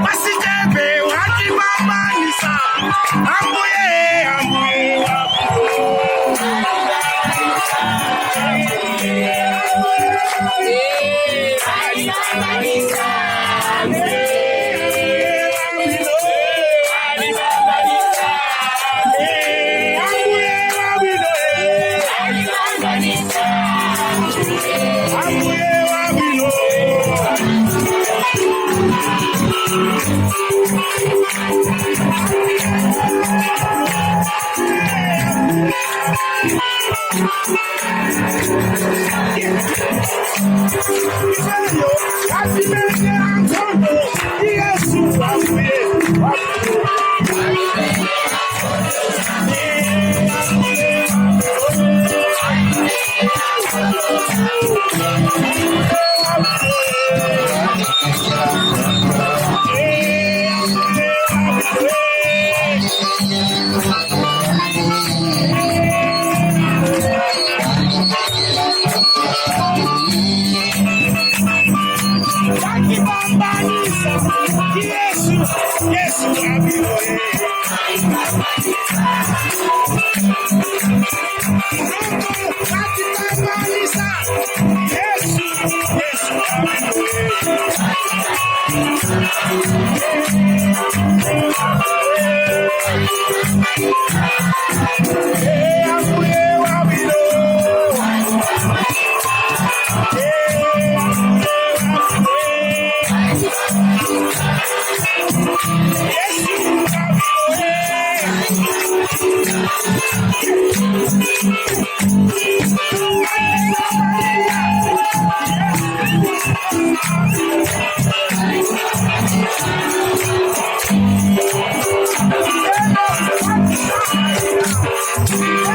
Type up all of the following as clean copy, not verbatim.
Pasitepe watipambanisa, Ambuye, Ambuye. Ambuye wabwino, Ambuye wabwino. Ibeyo atimenye ankondo, Yesu Ambuye wabwino. Wakibambanisa, Yesu, Yesu wabwino. Wakibambanisa, Yesu, Yesu wabwino. Ambuye wabwino. Yesu wabwino.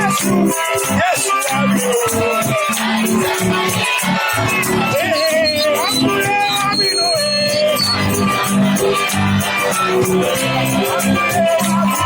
Yesu wabwino. Ambuye wabwino. Ambuye wabwino.